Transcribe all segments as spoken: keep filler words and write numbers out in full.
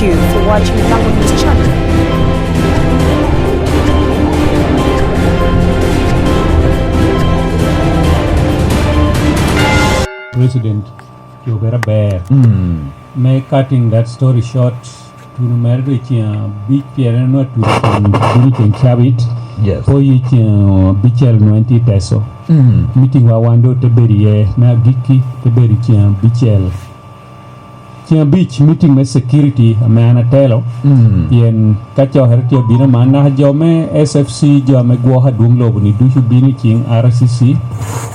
you for watching Lango News Channel. President, cobere aber. Mm. Me cutting that story short, tuno mere do i ceng abic pien en onwongo atuno kun bino ceng cabit. Yes. Po i ceng abicel nwen tye i Teso. Mm. Meeting wa wan do te bedo iye, me agikki te bedo i ceng abicel. Ceng abic, meeting me security ame an atelo. Mm. Pien ka cokere tye obino man, naka jo me S F C, jo ame gwoko adwoŋ lobo ni ducu bino i ceng R C C,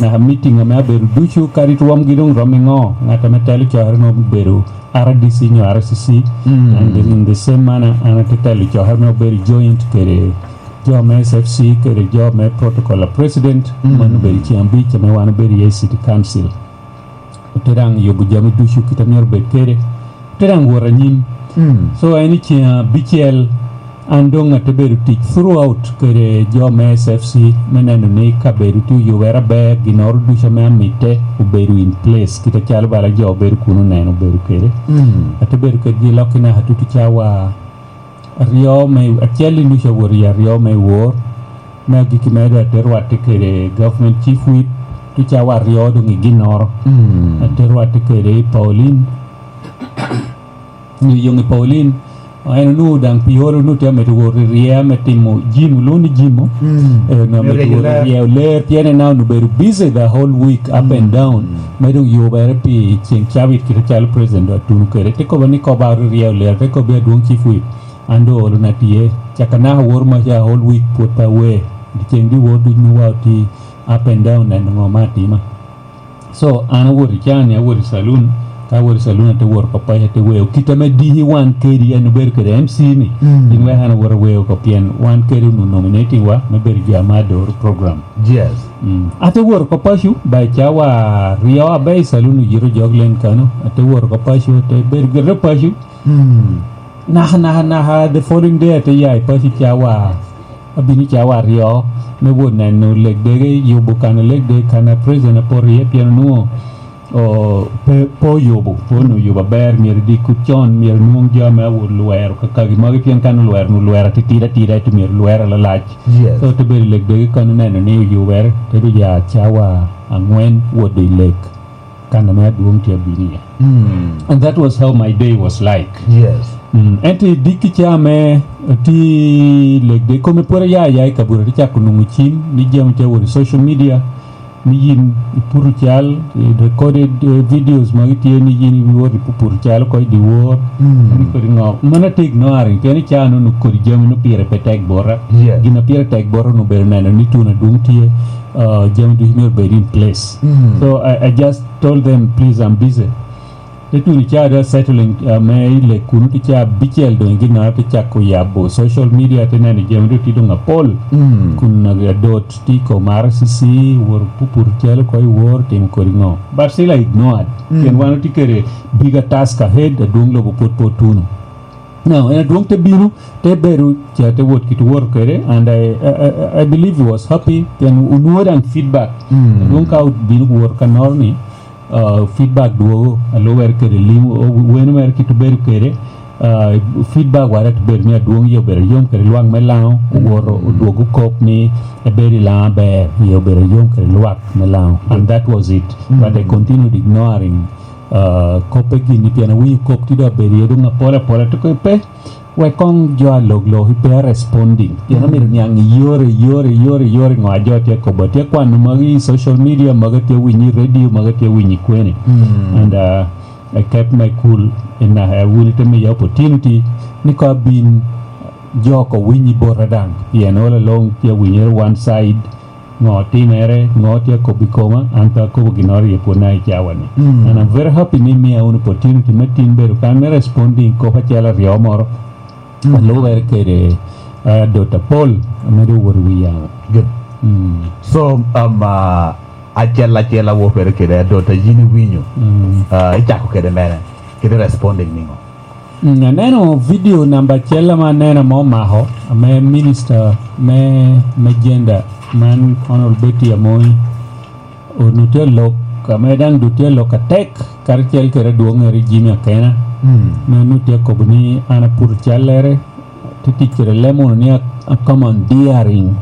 naka meeting ame abedo ducu, kadi twomgi doŋ rom i ŋo, ŋat ame telo cokere nwoŋo obedo R D C nyo R C C. Mm. And in the same manner, an ate telo cokere me obedo joint kede jo me S F C kede jo me protocol a president, mm, mano obedo ceng abic ame wan obedo iye i City Council. Ote daŋ yubo jami ducu kit a myero obed kede, ote daŋ wot anyim. Mm. So, en i ceng abicel, an doŋ ate bedo tic throughout kede jo me S F C me neno ni kabedo tye oyubere aber, ginnoro ducu ame amitte obedo in place, kit acalo bala jo obedo kun oneno obedo kede. Mm. Ate bedo kedgi i lokki naka tutu cawa aryo me, acel i nucu awot i aryo me wor, me agikki mere doŋ ate rwatte kede government chief whip, tucawa aryo doŋ i ginnoro. Mm. Ate rwatte kede i Pauline, nyo yoŋ i Pauline, en onwoŋo daŋ pi oro onwoŋo tye amito wot i rye ame timo gym, olwoŋo ni gym-o. Mm. Eh, onwoŋo amito wot i rye oler, pien en onwoŋo obedo busy the whole week, up and down. Mm. Me doŋ yubere pi ceng cabit kite calo president doŋ atuno kede. Te kobo ni koba ori rye oler, te kobo adwoŋ chief whip. An doŋ olo na tye. Caka naka woro maca whole week pwod pe awer. Dyeceŋ di wor duc nwoŋo wa oti up and down neno ŋo ma atima. So, an awot i can-ni, awot i saloon. Ka awot i saloon, ate woro papac, ate weo kit ame diki wan kedi, en obedo kede M C-ni. Mm. Gin wek an awot aweo oko, pien wan kede onwoŋo nominating wa me bedo jo ame adoro program. Yes. Mm. Ate woro oko paco, by cawa aryo abe i saloon oyito jok len kano. Ate woro oko paco, ate bedo gire paco. Mm. Naka, naka, naka, the following day ate ya i paco cawa, abino cawa aryo me wot neno leg dege, yubo kan a leg dege, kan a president apoto iye, pien onwoŋo, o, pe, pe oyubo, pe onwoŋo oyubo aber, myero idi kuc con, myero nwoŋ jo ame awot lwero kakagi magi, pien kan olwero, onwoŋo lwero atitidi atida, ento myero lwero alalac. Yes. So, te bedo i leg dege kan oneno ni oyubere, te doŋ ya cawa angwen wot i leg. Kan ame adwoŋ tye abino iye. Mm. And that was how my day was like. Yes. Mm. Ento i dikki ca ame tye leg dege, kome pwod aya aya i kabuto, ate cako nwoŋo cim ni jami tye awot i social media, ni yin iputo cal, i recorded, eh, videos magi tye ni yin iwot ipuputo cal oko i dyewor. Mm. Ni kodi ŋo? Mano ate ignoring, pien i caa-nu onwoŋo kodi jami-nu pire pe tek bota. Yes. Gin a pire tek bota onwoŋo obedo neno ni tuno adwoŋ tye, uh, jami ducu myero bed in place. Mm. So I, I just told them, "Please, I'm busy." Te tuno i caa doŋ settling, uh, me i leg kunu, te caa abicel doŋ i ginnoro te cako yabo social media, te neno jami doŋ tye doŋ apol. Mm. Kun adot tye i kom R C C, woro pupur calo oko i wor, timo kodi ŋo. But still I ignored. Mm. Pien wan otye kede bigger task ahead, adwoŋ lobo pwod pe otuno. Now, en adwoŋ te bino, te bedo, ca te wot kit woro kede, and I, I, I, I believe he was happy, pien onwoŋo daŋ feedback. Mm. Adwoŋ ka obino woro kannoro-ni, uh, feedback dwogo, a lubere kede lim, o-, weno mere kit obedo kede, uh, feedback wara te bedo ni adwoŋ yie obedo yom kede lwak me Laŋo, owoto, mm, odwogo kop ni ebedo i Laŋo aber, yie obedo yom kede lwak me Laŋo. And that was it. Mm. But I continued ignoring, uh, koppe gini, pien awinyo kop tye doŋ abedo iye doŋ apol apol, ento pe, wek koŋ jo a lok lok pe a responding. Pien, mm, amito niaŋ iyore, iyore, iyore, iyore ŋo a jo tye akobo. Atye akwano magi i social media, magi atye awinyo i radio, magi atye awinyo i kwene. Mm. And, uh, I kept my cool, and, uh, awinyo te miya opportunity ni koŋ abin jo oko winyi bota daŋ. Pien all along tye awinyere one side. Ŋo otimere, ŋo tye akobo i koma, an pe akobo ginnoro i pwonna i cawa-ni. Mm. And I'm very happy ni imia wunu opportunity me tin bedo kan me responding kop acel aryo moro. Mm. Alubere kede, uh, Doctor Paul, ame doŋ owoto i wi yamo. Good. Mm. So, um, uh, acel acel awopere kede Doctor yin iwinyo. Mm. Uh, icako kede mene, kede responding niŋo? Mm, aneno video namba acel ame aneno ame omako, ame minister me, me gender, man Honorable Betty Amongi, onwoŋo tye alok, ame daŋ dutye lok atek, karacel kede adwoŋŋere Jimmy Akena, mm, me nu tye akobo ni an apur callere, te tic kede lem wunu ni a, a commandeering.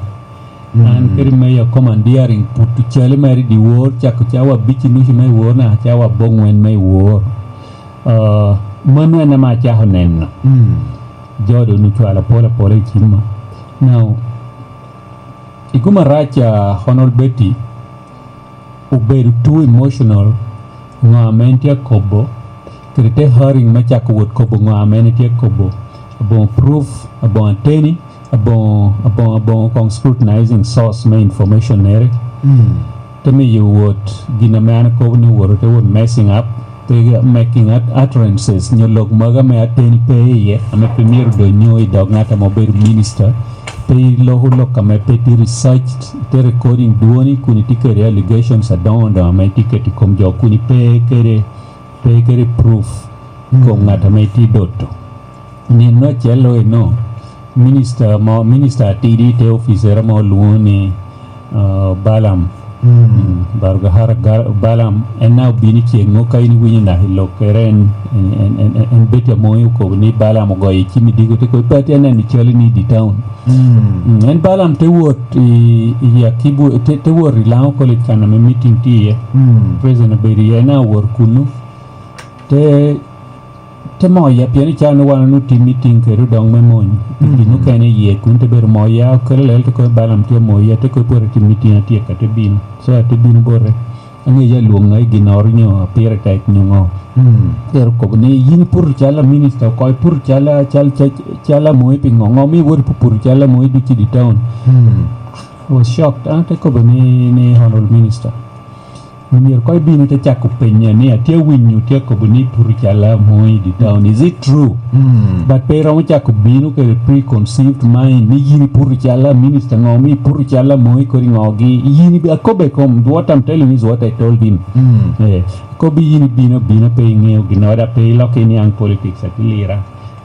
Mm. An kede meya commandeering puto cali mere i dyewor, cako cawa abic i nucu me wor naka cawa aboŋwen me wor. Ah, mano en ame acako neno. Mm. Jo doŋ ocwalo apol apola i cimma. Now, i gum arac, ah, Honol Betty obedo too emotional, ŋo ame en tye akobo, kede te hurrying me cako wot kobo ŋo ame en tye akobo. Aboŋo proof, aboŋo ateni, aboŋo, aboŋo, aboŋo koŋ scrutinizing source me information nere. Mm. Te miyo wot gin ame an akobo ni wot, te wot messing up, te making ut-, utterances, nyo lok mogo ame ateni pe iye, ame pe myero doŋ nyo i dog ŋat ame obedo minister, pe iloko lok ame pe tye researched, te recording dwoni kun itye kede allegations adoŋo doŋo ame tye keto i kom jo kun ipe kede, pe kede proof i kom, mm, ŋat ame itye doto. Nino acel-lo eno, minister mo, minister atidi i te oficere mo olwoŋo ni, ah, Balaam. Mm. Mm, Barugahara Gar-, Balaam, en na obino i ceŋ mo ka in iwinyo naka i lokkere, en, en, en, en, en Betty Amoŋi okobo ni Balaam ogoyo i cim i diko, te kobo, "Pe atye aneno i cali ni i di town." Mm. Mm, en Balaam te wot i, i Akibu, te, te wot i Lango College kan ame meeting tye iye. Mm. President obedo iye, en na owot kunnu. Te, te moya, pien i can wan onwoŋo tye meeting kede odoŋ me mony. Pi gin, mhm, okene iye, kun te bedo moya, okelo lel, te kobo Balaam tye moya, te kobo pwod atye meeting atyeka, te bino. So, ate bino bote. Aŋeyo alwoŋa i ginnoro nyo apire tek nyo ŋo. Mm. Ero kobo ni, "Yin iputo calo minister oko, iputo calo, cal-, cal-, calo Amoŋi piŋo? Ŋo omio iwot ipuputo calo Amoŋi ducu i di town?" Mm. I was shocked. An ate kobo ni, ni, "Honorable Minister, myero koŋ ibin ite cako penya ni, atye awinyo, tye akobo ni iputo calo Amoŋi i di town. Is it true?" Mm. But pe iromo cako bino kede preconceived mind ni yin iputo calo minister, ŋo omio iputo calo Amoŋi kodi ŋogi? Yin ibi-, akobbe kom, what I'm telling you is what I told him. Mm. Eh, akobbi yin ibino abina, pe iŋeo ginnoro, pe ilok iniaŋ politics, ati lira.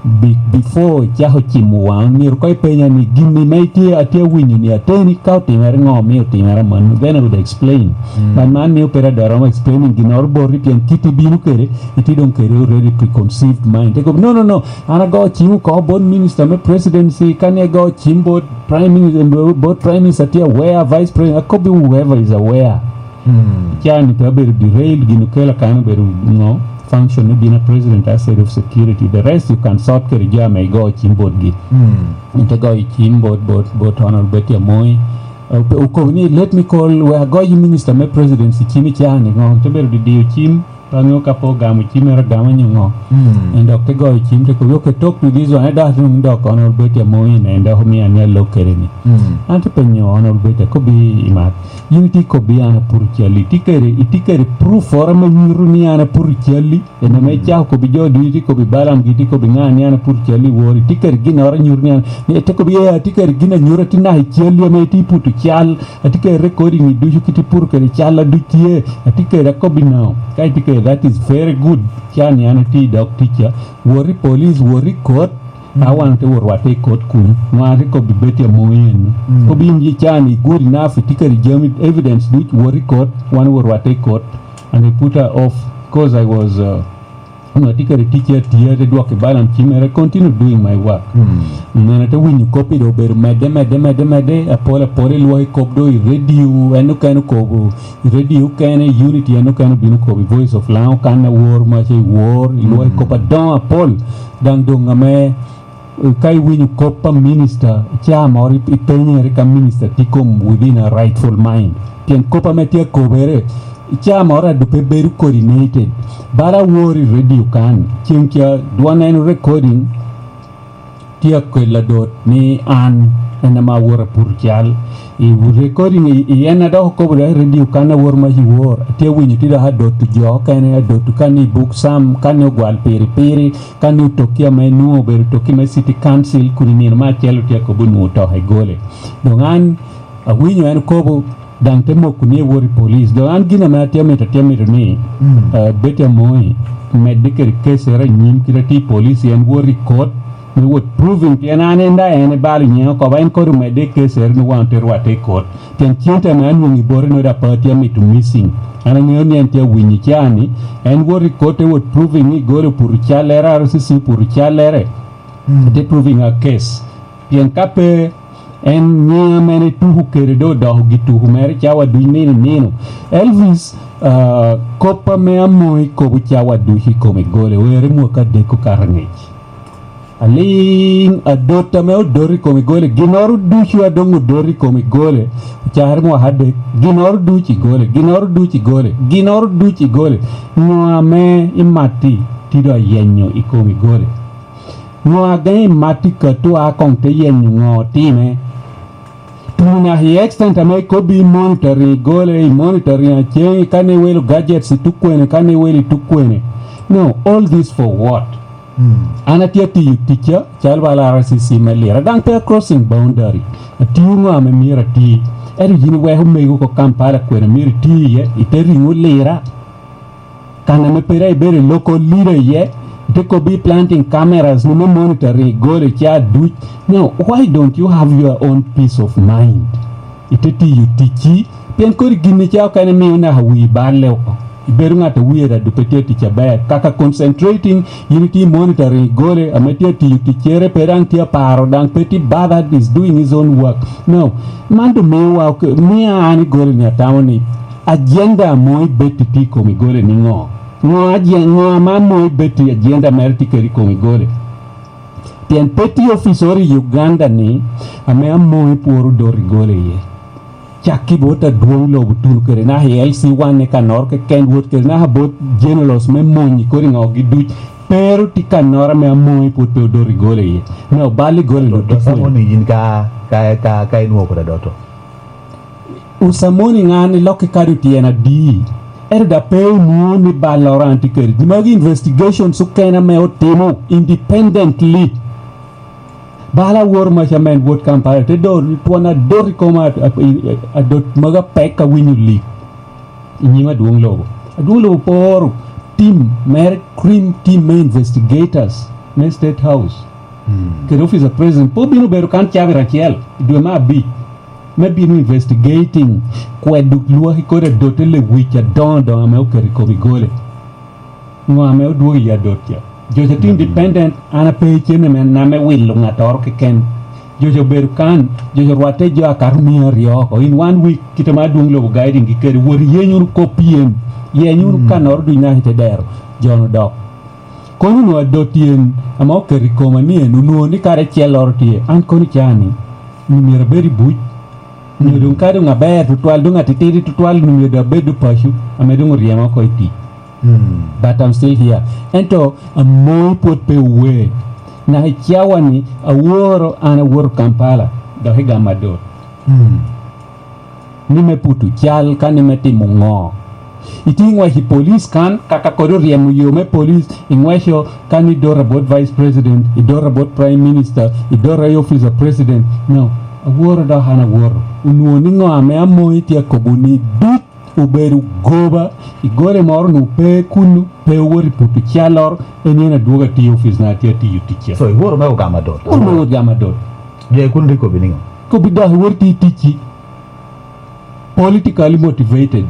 Be-, before icako cimo waŋ, myero koŋ ipenya ni, "Gin-ni ma itye, atye awinyo ni ateni ka otimere, ŋo omio otimere amanno?" Then I would explain. Mm. But man mio pe adwaro romo explaining ginnoro boti, pien kit ibino kede, itye doŋ kede already preconceived mind. Te kobo, "No, no, no, an ago cim oko bot minister me presidency, ka ni ago cim bot prime minister, bot prime minister tye aware, vice president," akobbi whoever is aware. Mm. Ca-ni pe abedo derailed, gin okela kan obedo ŋo? Function me bino president as head of security. The rest you can sort kede jo ame igo cim botgi. Mm. Ite goyo cim bot, bot, bot Honorable Betty Amoŋi. Uh, pe-, okobo ni, "Let me call, we agoyo minister me presidency cim i ca-ni ŋo?" Ite bedo didiyo cim, pe aŋeo ka pe ogamo cim, ero agamo nyo ŋo. Mm. En dok te goyo cim, te kobo, "Okay, talk to this one." Ento dok nwoŋo dok Honorable Betty Amoŋi en dok omio ania lok kede ni. Mm. An te penyo Honorable Betty, akobbi i mat, yin itye kobbi an aputo calli, itye kede, itye kede proof oro ame nyuto ni an aputo calli? En ame, mm, icako kobbi jo ducu, itye kobbi Balaam, itye kobbi ŋa ni an aputo calli i wori? Itye kede ginnoro a nyuto ni an, ni itye kobbi, "Ee, atye kede gin a nyuto, atye naka i calli ame itye puto cal, atye kede recording i ducu, kit iputo kede cal aduc tye, atye kede akobbi no." Ka itye kede, that is very good. Ca-ni an atye i dog ticca, wot i police, wot i kot, mm, a wan te wot rwatte i kot kun. Wan te kobbi Betty Amoŋi en. Mm. Kobbi in ca-ni good enough, itye kede jami, evidence duc, wot i kot, wan wot rwatte i kot. And they put her off, 'cause I was, uh, onongo atye kede ticca, atiya, te dwoko i Balaam cim, and I continue doing my work. Mm. Omeno te winyo kop-pi doŋ obedo medde, medde, medde, medde, apol, apol i lwak i kop doŋ i radio, en okene okobo, i radio okene, Unity en okene obino okobo i Voice of Lango, kan awor maca i wor, i lwak i kop, mm, adoŋo apol, daŋ doŋ ame, eh, ka iwinyo kop pa minister, ca moro ip-, ipenyere ka minister tye kom within a rightful mind. Pien kop ame tye akobere, ca moro a doŋ pe bedo coordinated. Bala awor i radio kan, ceng ca dwon en recording, tye akelo adot ni an en ame awor aputo cal. I recording i, i en a dok okobo dok i radio kan awor mac i wor, atye awinyo tye dok adot jo okene, adot kan i buk Sam, kan ni ogwal piri piri, kan ni otokki ame nwoŋo obedo otokki me City Council, kun i nino me acel otye akobo nwoŋo otoke gole. Doŋ an awinyo en okobo, daŋ te moko ni ewot i police. Doŋ an gin ame atye amito, atye amito ni, mm, eh, Betty Amoŋi medde kede case-ere anyim, kit atye i police, en wot i kot, me wot proving, pien an en daŋ en ebalo nyiŋa oko, ba en kodi omedde i case ere ni wan ote rwatte i kot. Pien cente ame anwoŋo i bote nodi apa tye amito missing. An aŋeo ni en tye awinyo ca ni en wot i kot te wot proving ni Igole oputo callere, R C C oputo callere. Mm. Te proving a case. Pien ka pe en nyiŋ ame en etuko kede doŋ odoko gi tuko mere cawa duc nino nino. Elvis, ah, kop ame Amoŋo ikobo cawa duc i kom Igole, were mwaka adek okato angec. Aliŋ adot ame odot i kom Igole, ginnoro ducu a doŋ odot i kom Igole, ocakere mwaka adek, ginnoro ducu Igole, ginnoro ducu Igole, ginnoro ducu Igole. Ŋo ame imatti, ti doŋ ayenyo i kom Igole? Ŋo a gaŋ imatti katti a koŋ te yenyo ŋo otime? Tuno naka i extent ame ikobbi i monitoring Igole, i monitoring Aceng, ka ni welo gadgets i tukwene, ka ni welo i tukwene. No, all this for what? Mm. An atye atiyo ticca, calo bala R C C me Lira, daŋ pe a crossing boundary. Atiyo ŋo ame myero ati? Ento yin iweko mego oko Kampala kwene myero iti iye, ite riŋo Lira. Kan ame pe daŋ ibedo i local leader iye, ite kobbi planting cameras ni me monitoring Igole ca duc. Now, why don't you have your own peace of mind? Ite tiyo ticci, pien kodi gin ica okene mio naka wii balle oko. Ibedo ŋat a wie rado pe tye tic aber. Kaka concentrating, yin itye monitoring Igole, ame tye tiyo ticcere, pe daŋ tye aparo, daŋ pe tye bothered, is doing his own work. Now, man doŋ miyowa, ok-, miyo an Igole ni atamo ni, agenda amo ibed tye i kom Igole ni ŋo? Ŋo aje-, ŋo ame Amoŋo ibed tye agenda mere tye kede i kom Igole? Pien pe tye officoro i Uganda ni ame Amoŋo ipworo dot Igole iye. Cak ki bot adwoŋ lobo tuno kede naka i L C one ni kanoro keken wot kede naka bot generals me mony kodi ŋo gi duc. Pero tye kanoro ame Amoŋo pwod pe odot Igole iye. Me obal Igole Dot, dot dot tye kwene. Samoni yin ka, ka, ka, ka inwoŋo pwod adoto. Usamoni ŋa ni lokke kadi otyen adi, ento daŋ pe onwoŋo ni balloro an tye kede. Magi investigations okene ame otimo independently. Bala aworo maca men wot Kampala, te do twon adot i koma, a-, a-, adot magi apek awinyo lik i nyim adwoŋ lobo. Adwoŋ lobo poro team mere, crim team me investigators me State House. Hmm. Kede Office of President, pe obino bedo kan cabit acel i dwe me abic. Me bino investigating, kwedo lwaki kodi adotte lewic adoŋo adoŋo ame oketo i kom Igole. Ŋo ame odwogo i adot ca? Joca tye independent, an ape i cene me, na me wilo ŋattoro keken. Joca obedo kan, joca orwatte jo akato mia aryo oko. In one week, kite ma adwoŋ lobo guiding gi kede, wot iyeny wunu kop pien, yeny wunu kannoro duc naka ite dero, jo-nu dok. Kono onwoŋo adot yen ame oketo i koma ni en onwoŋo ni kadi acelloro tye, an kono icaa ni, ni myero abed i buc, nyo doŋ ka doŋ aber tutwal, doŋ atitidi tutwal, ni myero doŋ abed paco ame doŋ oryema oko i tic. Mm. But I'm still here. Ento Amoŋo pwod pe owe. Naka i cawa ni aworo, an awoto Kampala, dok i gamo adot. Mm. Ni me puto cal, ka ni me timo ŋo? Itye i ŋwec i police kan, kaka kodi oryemo yo me police, iŋweco ka ni idoro bot Vice President, idoro bot Prime Minister, idoro i Office of President. No, aworo dok an aworo. Onwoŋo ni ŋo ame Amoŋo tye akobo ni duc obedo goba, Igole moro onwoŋo pe kunnu, pe owoto i puto calloro, en yen adwogo atiyo i office na atye atiyo ticca. So, iworo me ogamo adot? Woro me ogamo adot. Je kun rik kobi niŋo? Kobi dok iwor ti ticci. Politically motivated.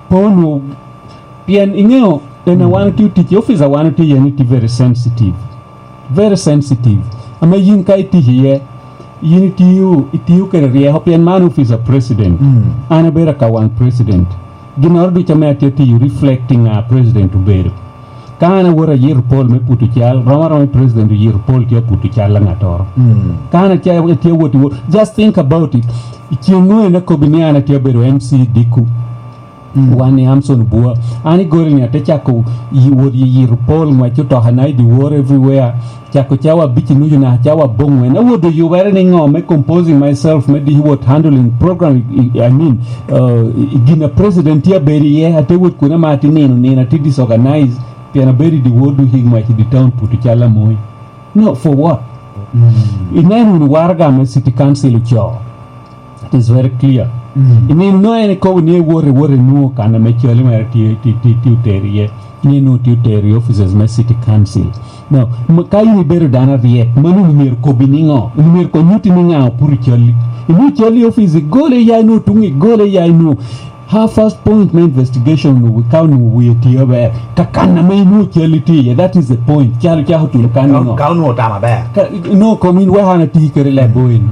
Pono, pien iŋeo, en a wan otye otic i office a wan otye iye ni tye very sensitive. Very sensitive. Ame yin ka itic iye, yin itiyo, itiyo kede ryeko, pien man office a president. Mm. An abedo akawaŋ president. Ginnoro ducu ame atye tiyo reflecting a president obedo. Ka an awoto ayito pol me puto cal, rom aroma i president oyito pol tye aputo cal a ŋattoro. Mm. Ka an atye, atye awot i wot, just think about it. I ceŋ ŋo en akobbi ni an atye abedo M C Diku? Mm. Wan i Amson Bua. An Igole ni ate cako yi-, wot yi yito pol, ŋwec otokana i the world everywhere. Cako cawa abic i nucu naka cawa aboŋwen. Awot oyubere ni ŋo me composing myself, me diki wot handling program, I, I mean, uh, i, i gin a president tye abedo iye, ate wot kun ama ati nino, nino ati disorganize, pien abedo i the world ducu i ŋwec i the town puto cal Amoŋo. No, for what? Mm. Ineno wunu waraga me City Council ocoo. It is very clear. Inin no en ikobo ni iwot iwot inwoŋo kan ame cali mere tye tye tye tye otero iye, ni inwoŋo tye otero i offices me city council. No, m- ka in ibedo dano aryek, mano onwoŋo myero kobbi niŋo? Onwoŋo myero koŋ nyutti ni ŋa oputo cali? Inwoŋo cali i office igole ya inwoŋo tuŋ igole ya inwoŋo. Her first point me investigation onwoŋo ka onwoŋo wie tye aber, ka kan ame inwoŋo cali tye iye, that is the point. Calo cako tuno kan niŋo? Ka onwoŋo otamo aber. Ka- No, kom in wek an ati kede lebo eni.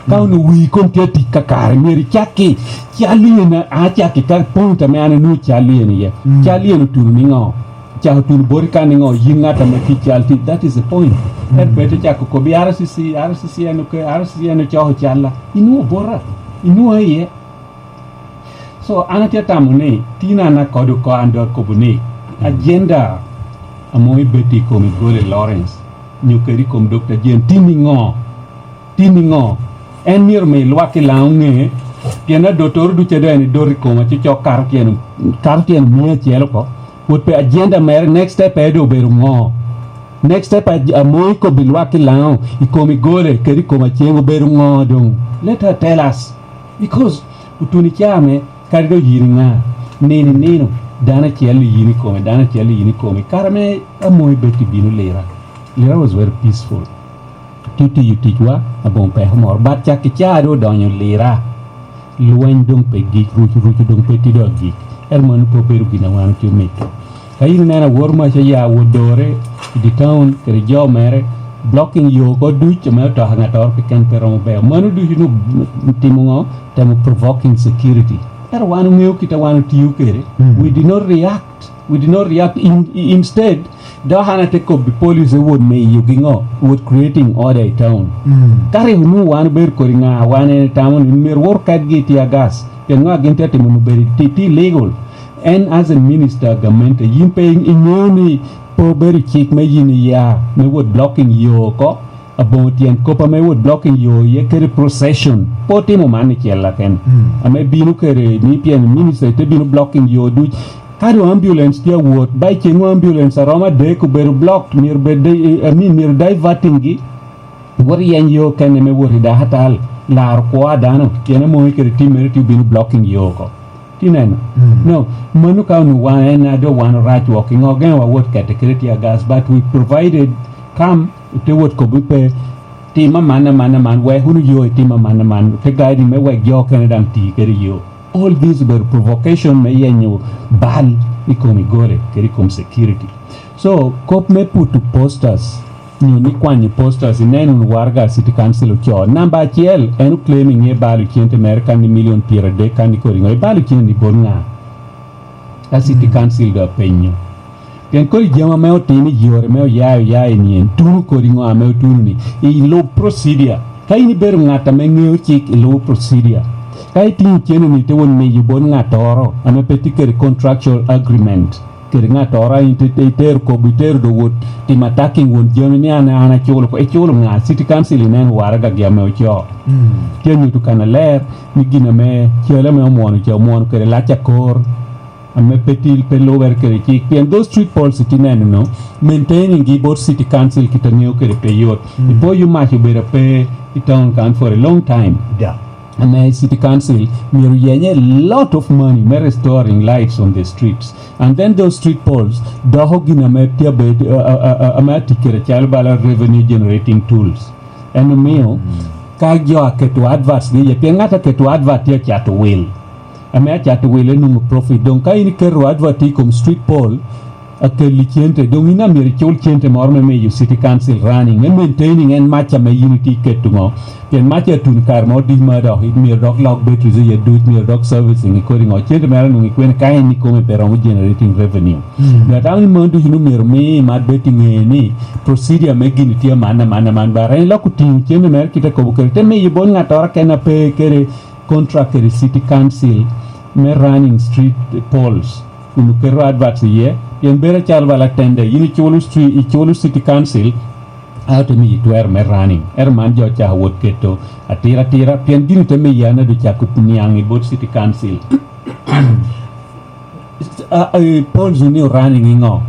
Ka onwoŋo wii kom tye atic kakare, myero icakki cal yen acakki ka point ame an anwoŋo cal yen iye. Cal yen otuno niŋo? Cako tuno boti ka niŋo? Yin ŋat ame tye cal tye, that is the point. Ento pe ite cako kobbi R C C, R C C en oke, R C C en ocoko calla. Inwoŋo bota, inwoŋo iye. So an atye atamo ni tin an akodi oko an dok akobo ni agenda amo ibed i kom igole Lawrence nyo kede i kom Dokta Jane tye niŋo? Tye niŋo? En myero mi lwak i Laŋo ŋe, pien adottoro ducu a doŋ en idot i koma cocok kato tyen kato tyen mia acel oko. Wot pe agenda mere, next step aye doŋ obedo ŋo? Next step a- amo ikobo i lwak i Laŋo i kom igole kede i kom Aceng obedo ŋo doŋ? Let her tell us. Because otuno icaa me kadi doŋ yin iŋa, nino inino dano acel i yin ikome, dano acel i yin ikome. Kare ame Amoyi Betty bino Lira, Lira was very peaceful. Tye otiyo ticwa aboŋo peko moro, but cak i caa doŋ odonyo Lira, lweny doŋ pe gik, rucu rucu doŋ pe tye doŋ agik. Ento mano pe obedo gin a wan otye omito. Ka in ineno awor maca ya wot dore i di town kede jo mere, blocking yo oko duc ame otoka ŋattoro keken pe romo beo. Mano ducu nu timo ŋo? Temo provoking security. Ento wan oŋeo kit a wan otio kede. We did not react. We did not react. In, instead, dok an ate kobbi police wot miyogi ŋo? Wot creating order i town. Ka rik onwoŋo wan obedo kodi ŋa, wan en tamo ni myero wot oketgi i tear gas. Pien ŋo a gin tye atimo ni obedo tye tye illegal. En as a minister gamente, yin pe iŋeo ni pe obedo cik me yin iya me wot blocking yo oko? Aboŋo tyen kop ame wot blocking yo iye kede procession pe otimo man i cella ken. Ame bino kede ni pien minister te bino blocking yo duc. Ka doŋ ambulance tye awot, ba i ceŋ ambulance a romo adek obedo blocked, myero bed di- I mean, myero diverting gi. Wot yeny yo kene me wot i dakatal, laro kwo a dano, pien Amoyi kede tim mere tye obino blocking yo oko. Tye neno? No, mano ka onwoŋo wan en a doŋ wan orac wok i ŋo geŋo wawot kete kede tear gas, but we provided kam ote wot kobbi pe tim aman aman aman, wek wunu yo i tim aman aman, te guiding me wek jo okene daŋ ti kede yo. All this obedo provocation me yenyo bal i kom igole kede i kom security. So kop me puto posters nyo ni kwanyo posters, inen wunu waraga city council ocoo. Namba acel, en oclaim i ŋe balo cente mere kan ni milion pyeradek kan ni kodi ŋo ibalo cente ni bot ŋa? Ka city council doŋ apenyo. Pien kodi jami ame otimo i yore me oya oya i nyen, tuno kodi ŋo ame otuno ni ilub procedure. Ka in ibedo ŋat ame ŋeo cik, ilub procedure. Ka itingo cene ni ite wot miyo bot ŋattoro ame pe tye kede contractual agreement kede ŋattoro, in te- te- itero kobbi, itero doŋ wot timo attacking won jami ni an an aculo oko. Iculo ŋa? City council ineno waraga gi ame ocoo. Tye anyuto kan aler ni gin ame cale ame omwono ca omwono kede lac akor ame pe til pe lubere kede cik, pien those street poles itye neno no, maintaining gi bot city council kit aŋeo kede pe yot. Ipo yo mac obedo ape i town kan for a long time. Ame city council myero yeny a lot of money me restoring lights on the streets, and then those street poles doko gin ame tye abed uh, uh, uh, ame atic kede calo bala revenue generating tools. En omio ka jo aketo adverts gi iye, pien ŋat aketo advert tye acato wil, ame acato wil enwoŋo profit. Doŋ ka in iketo advert i kom street pole, akelli cente, doŋ in amyero icul cente moro me miyo city council running, me maintaining en mac ame in itye iketo ŋo. Pien mac atun kare mo di ma dok myero dok lok batteries iye duc, myero dok servicing i kodi ŋo. Cente mere nwoŋo ikwene ka en ikome pe romo generating revenue. Gatamo ni mano ducu ni myero mi mat bet i ŋe ni procedure me gini tye aman aman aman, bara en lok otingo cente mere kite kobo kede te miyo bot ŋattoro ken ape kede contract kede city council me running street poles, kun oketo adverts iye, pien bedo acalo bala tende, in iculo street, iculo city council, a ote miyi twero me running. Ero man jo ocako wot keto atira atira, pien gini te miyi an adu cako niaŋ i bot city council. Polls ni o running i ŋo?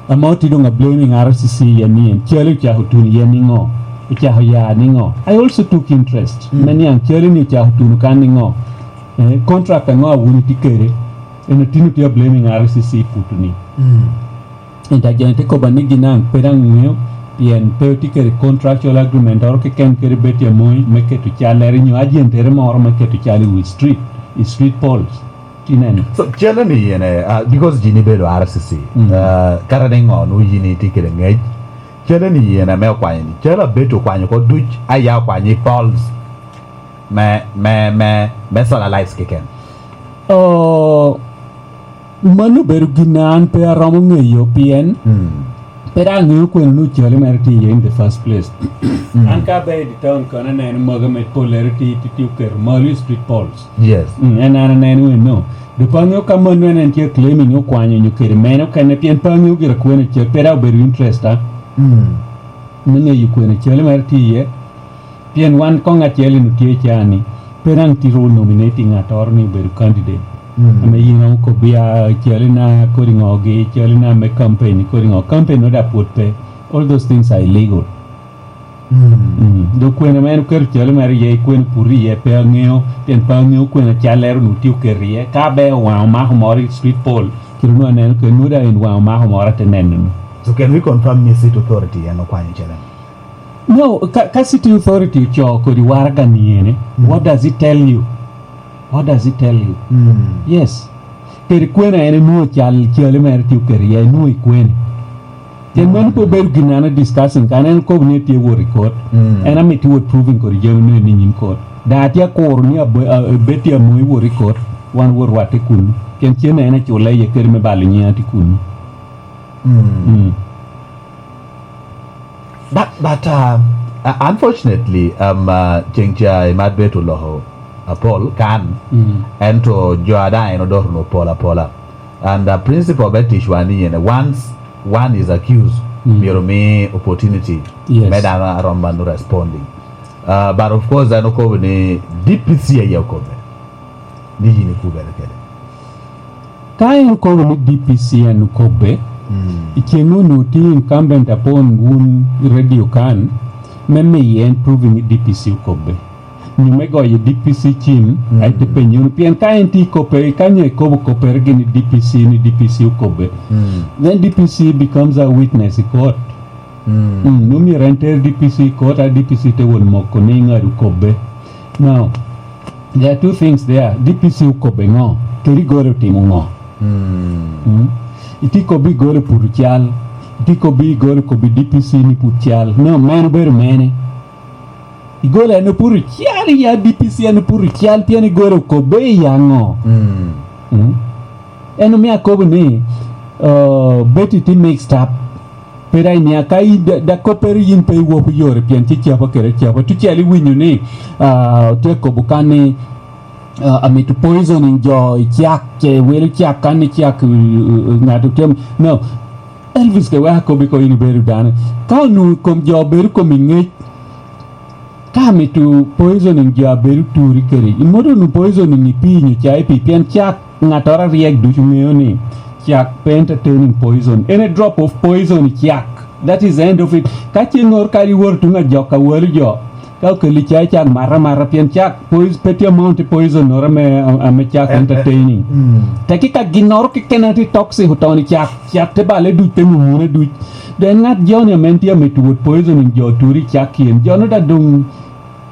Ama oti doŋ a blaming R C C yen ni en cali ocako tuno yen ni ŋo? Ocako ya niŋo? I also took interest. Mm. Me niaŋ cali ni ocako tuno kan niŋo? Eh, contract aŋo a wun itye kede? En otino tye a blaming R C C putu ni. Mm. Ento ajene te koba ni ginaŋ pe daŋ ŋeo, pien pe otye kede contractual agreement oro keken kede Betty Amoy me keto callere nyo ajentere moro me keto cal i wi street, i street polls. Ineno? So, calo ni yen, eh, ah, because yin ibedo R C C, mm, ah, kara ni ŋo nwo yin itye kede ŋec, calo ni yen ame okwanyo ni, calo abedo okwanyo ko duc, aya okwanyo i polls me, me, me, me solar lights keken. Oh, mano obedo gin a an pe aromo ŋeyo pien, mm, pe daŋ aŋeo kwene nwo cali mere tye iye in the first place. Mm. An ka abedo i town kono aneno mogo me pollere tye, tye, tye oketo malo i street polls. Yes. Mm, en an aneno eno. Dok pe aŋeo ka mano en, en tye claiming okwanyo nyo kede mene okene, pien pe aŋeo gira kwene cali, pe daŋ obedo interest a. Mm. Me ŋeyo kwene cali mere tye iye. Pien wan koŋ acel-li tye i caa ni, pe daŋ tito nominating ŋattoro ni obedo candidate. Mm. Ame yin romo kobbi a, cali na kodi ŋogi, cali na me campaign, kodi ŋo. Campaign no da pwod pe. All those things are illegal. Mm. Mm. Dok kwene ma en oketo cali mere iye, kwene oputo iye, pe aŋeo, pien pe aŋeo kwene callere onwo tye oketo iye. Ka be owaŋ omako moro i street poll, kite onwo aneno kede, nwo daŋ en waŋ omako moro ate neno ni. So can we confirm ni seat authority en okwanyo cali? No, ka, ka city authority ocoo kodi waraga ni ene, mm, what does it tell you? What does it tell you? Mm. Yes. Kede kwene en enwoŋo cal, cali mere tye oketo iye, enwoŋo i kwene. Pien mano pe obedo gin an discussing, kan en okobo ni etye wot i kot. Mm. En amito wot proving kodi jami me ni nyim kot. Daŋ atye akuro ni Abo-, a, Betty Amoy wot i kot, wan wot rwatte kunu. Pien cen en acula iye kede me balo nyiŋa tye kunu. Mm. Mm. But, but, uh, uh, unfortunately, um, uh, ceŋ ca Imat Betty oloko apol kan, mm, ento jo a daŋ en odoto onwo pol apola. And, uh, principle me ticwa ni yen, once one is accused, mm, myero mi opportunity, yes, me dano a romo mano responding. Uh, but of course, en okobo ni D P C aye okobbe, ni yin ikubere kede. Ka en okobo ni D P C en okobbe, mm, i ceŋ onwo tye incumbent upon wun i radio kan, me miye en proving ni D P C okobbe. Nyo me goyo D P C cim, mm, a ite penyo wunu, pien ka en tye i koppe, ka nyo ekobo koppere gin i D P C ni D P C okobbe, mm, then D P C becomes a witness i court. Mm. Mm, nwo myero en ter D P C i court, a D P C te wot moko ni ŋat okobbe. Now, there are two things there. D P C okobbe ŋo? Kede igole otimo ŋo? Mm. Mm. Itye kobbi igole puto cal. Itye kobbi igole kobbi D P C ni put cal. No, meno obedo mene. Igole en oputo cal, ya D P C en oputo cal, pien igole okobbe i aŋo? Mm. Mm. En omio akobo ni, uh, Betty tye mixed up. Pe daŋ imia ka in da, da koppere yin pe iwoko yore pien ci capo kede capo. Tucel iwinyo ni, ah, tye kobo kan ni, ah, amito poisoning jo i cak, ce welo cak kan ni cak, uh, uh, ŋat otem. No, Elvis ke wek akobbi ko in ibedo dano. Ka onwoŋo kom jo obedo kom i ŋec, ka amito poisoning jo abedo turi kede, imwodo onwoŋo poisoning i pii nyo ca i pii, pien cak Ŋattoro aryek ducu ŋeo ni cak pe entertaining poison. En a drop of poison i cak. That is the end of it. Ka ceŋŋoro kadi iwoto tuŋ ajok awalo jo, ka okelli cai cak, mat amata, pien cak pois-, pe tye amount i poison oro ame, ame cak entertaining. Mm. Teki ka ginnoro keken a tye toxic oton i cak, cak te balle duc, te mumune duc. Then ŋat joni ame en tye amito wot poisoning jo turi i cak kien, jo-nu da doŋ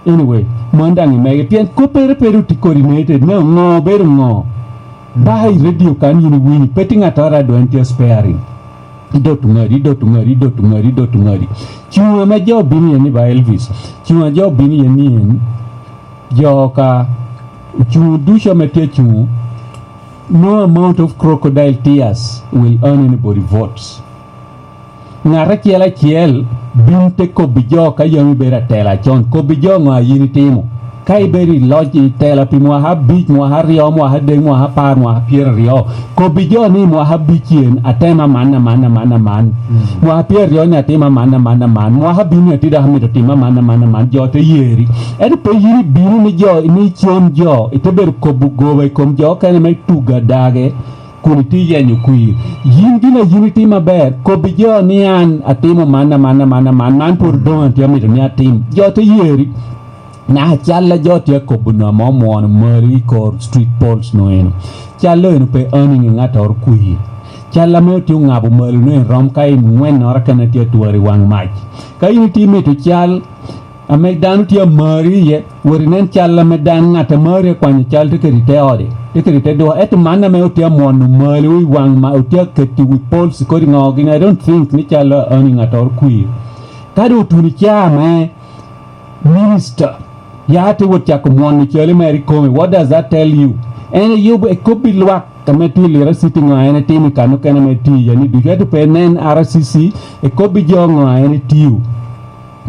Anyway, man daŋ i mege, pien koppere pe ru tye coordinated, me ŋo obedo ŋo. Mm. Ba i radio kan yin iwinyo, pe tye ŋattoro a dwon tye sparing. Idot ŋadi, idot ŋadi, idot ŋadi, idot ŋadi. Cuŋ ame jo obino iye ni ba Elvis, cuŋ a jo obino iye ni en, jo ka ocuŋ ducu ame tye acuŋ, no amount of crocodile tears will earn anybody votes. Ŋat acel acel bin te kobbi jo ka yam ibedo atela con, kobbi jo ŋo a yin itimo. Ka ibedo i loc i tela pi mwaka abic, mwaka aryo, mwaka adek, mwaka apar, mwaka pyeraryo, kobbi jo ni mwaka abic-cen atemo aman, aman, aman, aman. Mm. Mwaka pyeraryo ni atimo aman, aman, aman. Mwaka abino ni atye dok amito timo aman, aman, aman. Jo te yeri. Ento pe yin ibino ni jo, ni icom jo, ite bedo kobo goba i kom jo okene me tugo adage. kun itye yenyo kwir. Yin gin a yin itimo aber, kobbi jo ni an atimo man, man, man, man, man pwod doŋ atye amito ni atim. Jo te yeri. Naka cal a jo tye akobo nwa ma omwono malo i kor street polls no eno. Cal eno pe earning i ŋattoro kwir. Cal ame otye oŋabo malo no en rom ka i ŋwennoro kene tye atwar i waŋ mac. Ka in itye mito cal ame dano tye amari iye, wot inen cal ame dano ŋat amari akwanyo cal tye kede i te ode, tye kede i te dwoko. Ento man ame otye amwono malo i waŋ ma otye aketo i wi polls kodi ŋo gin, I don't think ni cal a earning ŋattoro kwir. Ka doŋ otuno i caa mere, Minister, ya te wot cako mwono cali mere i kome. What does that tell you? En eyubo ekobbi lwak ame tye i Lira City ŋo en etimo i kan okene me tiyo ni ducu, ento pe nen R C C, ekobbi jo ŋo en etiyo.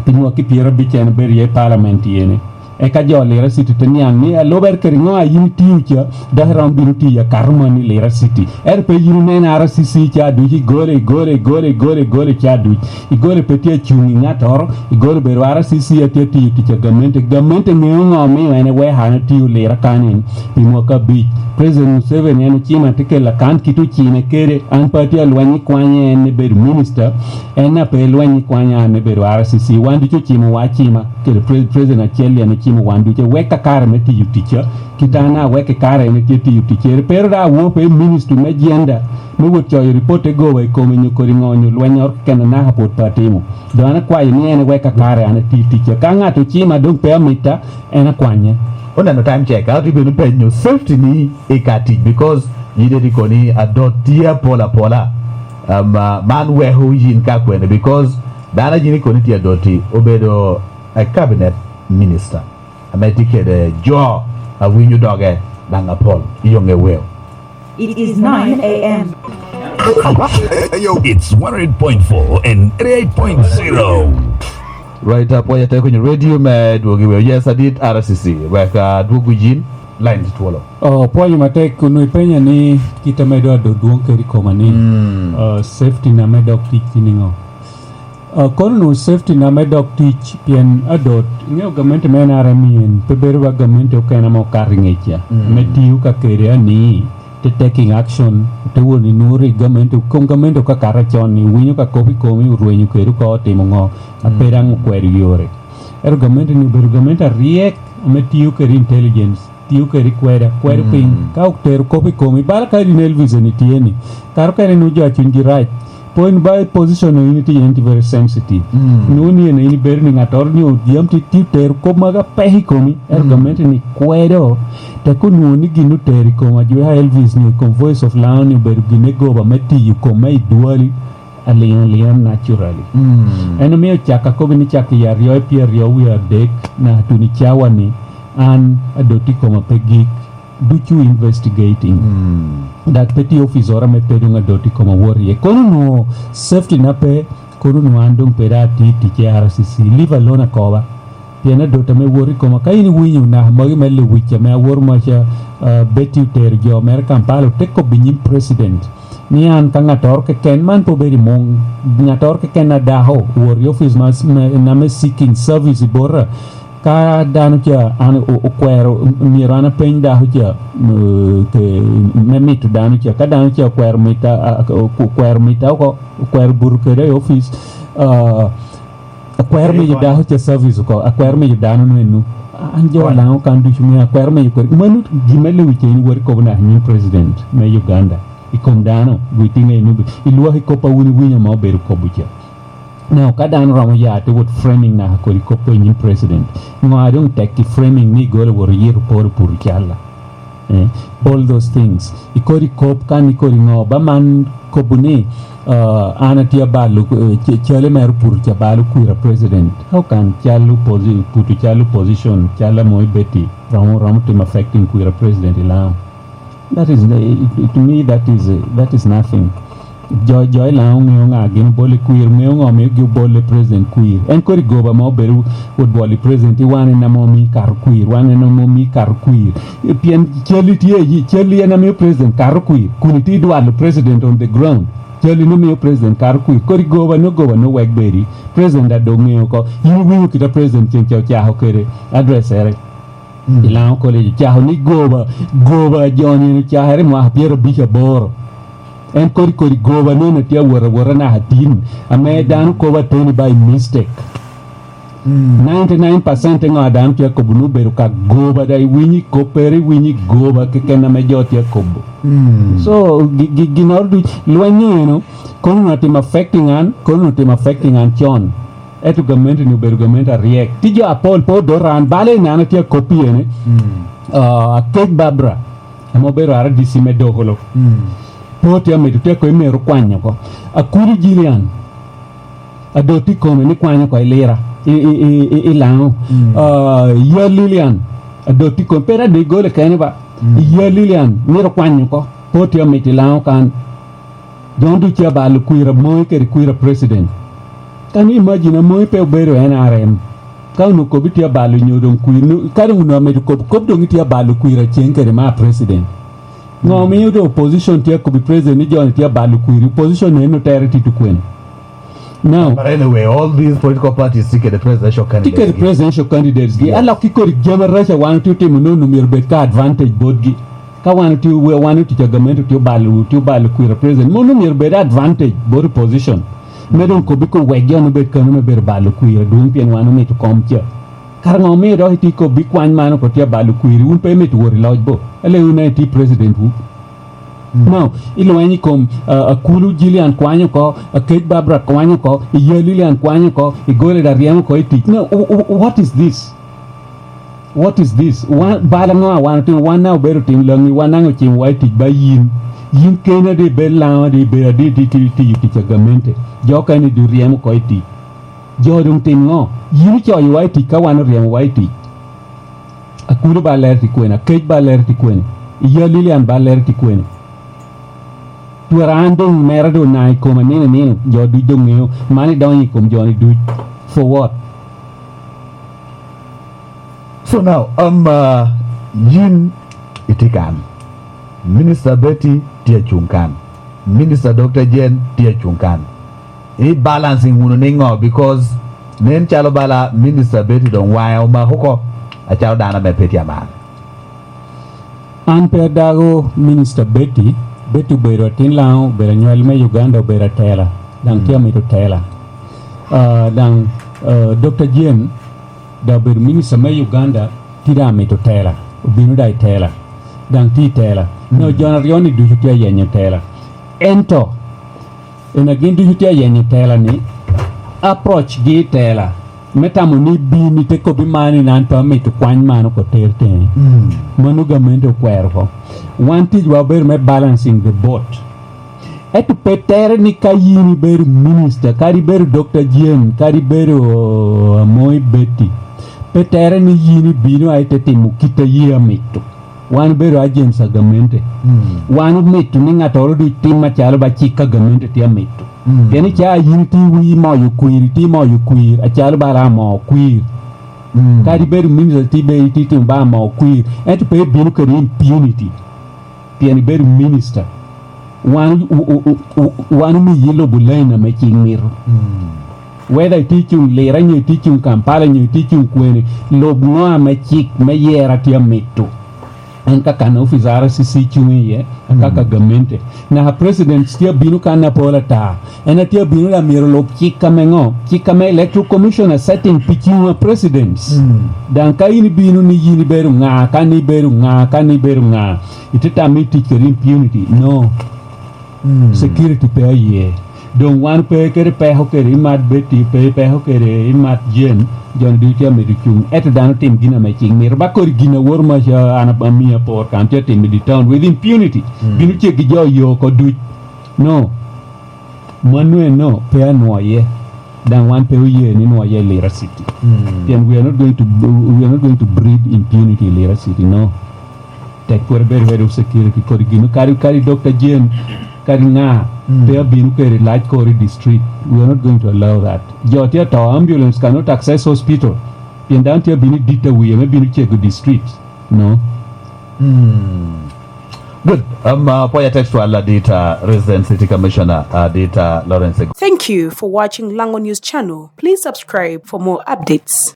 Pi mwaki pyerabic en obedo iye i parliament yene. Eka jo Lira City te niaŋ ni, "Alubere kede ŋo a yin itiyo ca, dok iromo bino tiyo akato moni i Lira City?" Ento pe yin inen R C C ca ducu, igole, igole, igole, igole, igole ca ducu. Igole pe tye acuŋ i ŋattoro, igole obedo R C C a tye tiyo tic a gamente. Gamente ŋeo ŋo omio en eweko an atiyo Lira kan en pi mwaka abic. President Museveni en ocima tye kela kan kit ocine kede, an pe atye alweny i kwanye en me bedo minister, en a pe lweny i kwanya an me bedo R C C. Wan ducu ocimowa acima, kede pre-, president acel en ocimo wan ducu. Ewek ka kare me tiyo ticca, kit an awek i kare en tye tiyo ticcere. Pero da awo pe i ministry me gender, me wot coyo report te goba i kome nyo kodi ŋo nyo lwennyoro keken anaka pwod pe atimo. Doŋ an akwayo ni en ewek ka kare an atiyo ticca. Ka ŋat ocima doŋ pe amitta, en akwanye. Oneno time check, ka otye bino penyo safety ni i ka tic, because yide tye koni adot tye apol apola. Um, uh, man weko yin ka kwene, because dano a yin ikoni tye adot-ti obedo a cabinet minister, ame tye kede jo a winyo doge daŋ apol i yoŋe weo. It is nine a m. It's one oh eight point four and eighty-eight point zero. Right, apwoyo te kunyo radio me dwogi weo. Yes, adit R C C. Wek, ah, dwogo yin, line tye twolo. Oh, apwoyo matek, kun ipenya ni kit ame dok adot dwoŋ kede i koma ni, Mm. ah, safety na me dok tic ni ŋo? Ah, kono nu safety na me dok tic, pien adot, iŋeo gamente me N R M en pe bedo ba gamente okene ame okato i ŋecca, Mm. ame tiyo ka kede ani, te taking action, te wot ni nwoŋo rik gamente, kom gamente okakato acon ni, winyo ka kop i komi, orwenyo kede oko, otimo ŋo, a Mm. pe daŋ okwero yore. Ento gamente ni obedo gamente aryek, ame tiyo kede intelligence, tiyo kede kweda, kwedo Mm. piny. Ka otero kop i komi, bala ka din Elvis ni tye ni, kare okene nwoŋo jo a cunygi rac, po in ba i position in itye iye, in tye very sensitive. Mm. Nwoŋo ni en, in ibedo ni ŋattoro nyo yam tye, tye otero kop magi apek i komi, ento Mm. gamente ni kwedo. Tek onwoŋo ni gin otero i kom ajweka Elvis ni, i kom Voice of Lango ni obedo gin me goba me tiyo kom me i dwali, aliŋ aliŋa naturally. Mm. En omio cak akobo ni cak i aryo i pyeraryo wie adek naka tuno i cawa ni, an adot i koma pe gik, ducu investigating. Mm. Dak pe tye officera ame pe doŋ adot i koma wot iye. Kono onwoŋo safety na pe, kono onwoŋo an doŋ pe daŋ atye i tic i R C C, leave alone akoba. Pien adot ame wot i koma, ka in iwinyo naka magi me lewic ame awor maca, ah, Betty otero jo mere Kampala, ote kobbi nyim president ni an ka ŋattoro keken, man pe obedo i muŋ, ŋattoro keken a dako owot i ofice ma, ma, na me seeking service i bota, ka dano ca an o-, okwero, myero an apeny dako ca, mm, ke, me mito dano ca, ka dano ca okwero mita, a, a, okwero mita oko, okwero buto kede i ofice, ah, akwero miyo dako ca service oko, akwero miyo dano nenu. An jo Laŋo kan ducu miyo akwero miyo kweri. Mano gin me lewic in wot ikobo naka nyim president me Uganda i kom dano, gwe tiŋe inu, ilwak i kop a wun iwinyo ma obedo kobo ca. Now, ka dano romo ya te wot framing naka kodi kop i nyim president, ŋo a doŋ tek i framing ni igolo wot iyito poro pur calla? Eh, all those things. Ikodi kop, kan ikodi ŋo, ba man kobo ni, ah, an atye abalo, eh, ce-, cale mere oputo ca balo kwira president. How can cal opposi-, puto cal opposition, cal amo i Betty, romo, romo timo affecting kwira president i Laŋo? That is, it, it, to me, that is, that is nothing. Jo, jo i Laŋo ŋeo ŋa gin obole kwir, ŋeo ŋo omio gi obole president kwir. En kodi goba ma obedo wot bwolo i president, i wan en ame omii kato kwir, wan en ame omii kato kwir. Pien calli tye, calli en amio president kato kwir, kun itye idwalo president on the ground. Calli ni omio president kato kwir. Kodi goba, no goba, no wek bedi. President a dok ŋeo oko. In iwinyo kit a president ceng ca ocako kede addressere. Mm. I Laŋo College ocako ni goba, goba a John en ocakere i mwaka pyerabic aboro. En kodi kodi goba neno tye awot awota naka tin, ame dano kobo ateni by mistake. Ninety-nine percent ŋo a dano tye akobo ni obedo ka goba, da iwinyo i kop, pere iwinyo i goba keken ame jo tye akobo. So, gi- gi- ginnoro duc, lweny eno, kono onongo otimo affecting an, kono onongo otimo affecting an con. Ento gamente-ni obedo gamente aryek. Tye jo apol pe odota an, bala i nano tye akop i ene. Ah, Akec Barbara, ame obedo R D C me Dokolo. Pe otye amito tye ako imero kwanyo oko. Akulu Jilian, adot i kome ni kwanyo oko i Lira, i, i, i, i, i Laŋo. Ah, ya Lilian, adot i kome, pe adot i gole kene ba. Ya Lilian, myero kwanyo oko. Pe otye amito i Laŋo kan. Jon ducu abalo kwira Moi kede kwira president. Can you imagine, Moi pe obedo N R M? Ka onwoŋo kop itye abalo nyo doŋ kwir, nu- ka doŋ onwoŋo amito kop, kop doŋ itye abalo kwira cen kede ma president. Ŋo omio doŋ opposition tye akobo i president ni joni tye abalo kwiri? Opposition en otere tito kwene? Now, But anyway, all these political parties tye kede presidential candidates. Tye kedi presidential candidates gi. Yes. Alok ki kodi jami araca wan otye otimo nono myero bed ka advantage botgi. Ka wan otye, wan otic a gamente otye obalo, otye obalo kwira president, mono myero bed advantage bot opposition. Me doŋ kobbi ko wek jo obed kano me bedo balo kwira dwong pien wan omito kom ca. Kara ŋo omio dok itye kobbi kwany man oko tye abalo kwiri, wun pe imito wot i loc bo? Ele wun daŋ itye president wu. Now, ilweny i kom, uh, Akulu Jilian kwanyo oko, Akec Barbara kwanyo oko, Iya Lilian kwanyo oko, igole da ryemo oko i tic. No, w- w- what is this? What is this? Wan, bala ŋo a wan otimo? Wan na obedo tim Laŋi, wan naŋ ocimowa i tic ba yin. Yin keni adi ibed Laŋo, adi ibed adi iti- iti- tiyo tic a gamente. Jo okene du ryemo oko i tic. Jo doŋ tim ŋo? Yin icoyowa i tic ka wan oryemowa i tic. Akulu ba lero ti kwene, Akec ba lero ti kwene, Iya Lilian ba lero ti kwene. Twara an doŋ mera doŋ na i koma nino nino, jo duc doŋ ŋeo, man idonyo i kom jo-ni duc. For what? So now, um, uh, yin itye kan. Minister Betty tye acuŋ kan. Minister Doctor Jane tye acuŋ kan. I balancing wunu niŋo? Because nen calo bala Minister Betty doŋ waŋe omako oko, acalo dano ame pe tye aman. An pe adago Minister Betty. Betty obedo atin Laŋo, obedo anywal me Uganda, obedo atela. Daŋ tye amito tela. Ah, daŋ, ah, Doctor Jane, daŋ obedo minister me Uganda, tye daŋ amito tela. Obino daŋ i tela. Daŋ tye i tela. No, jo aryo-ni ducu tye ayenyo tela. Ento, en a gin ducu tye ayenyo tela-ni, approach-gi i tela me tamo ni bin ite kobbi man ni an pe amito kwany man oko ter teŋe. Mano gamente okwero oko. Wan ticwa obedo me balancing the boat. Ento pe tere ni ka yin ibedo minister, kadi ibedo Doctor Jane, kadi ibedo, oh, Amoy Betty, pe tere ni yin ibino a ite timo kit a ye amito. Wan obedo agents a gamente. Wan omito ni ŋattoro duc tim acalo ba cik a gamente tye amito. Pien i caa yin itye wi moyo kwir, itye moyo kwir, acalo ba ra moo kwir. Kadi ibedo minister, itye be itye timo ba moo kwir. Ento pe ibino kede impunity. Pien ibedo minister. Wan, u- u- u- u- wan omiyi lubo lain ame cik mito. Whether itye cuŋ Lira, nyo itye cuŋ Kampala, nyo itye cuŋ kwene, lub ŋo ame cik me yera tye amito. En ka kan office R C C cuŋ iye, kaka gamente. Naka president tye abino kan apol ata. En atye abino da myero lub cik ame ŋo? Cik ame Electoral Commission a setting pi cuŋ a presidents. Daŋ ka in ibino ni yin ibedo ŋa, kan ibedo ŋa, kan ibedo ŋa, ite tamo i tic kede impunity. No. Security pe aye. Doŋ wan pe kede peko kede imat Betty, pe peko kede imat Jane, jo-ni ducu tye amito cuŋ. Ento dano tim gin ame cik mito. Ba kodi gin awor ma ca an amio apor kan tye atim i di town with impunity. Bino ceggi jo yo oko duc. No. Mano eno pe anwoye. Daŋ wan pe oye ni nwoye i Lira City. Pien we are not going to, we are not going to breed impunity in Lira City, no. Tek pwod ibedo head of security kodi gino. Kadi, kadi Doctor Jane, kadi ŋa, pe abino kede lac koro i the street. We are not going to allow that. Jo tye ato, ambulance cannot access hospital. Pien dano tye abino i dit a wie me bino cego the street. No. Good. Um, uh, apwoyo atek twal adit, uh, Resident City Commissioner, uh, adit, uh, Lawrence Ego. Thank you for watching Lango News Channel. Please subscribe for more updates.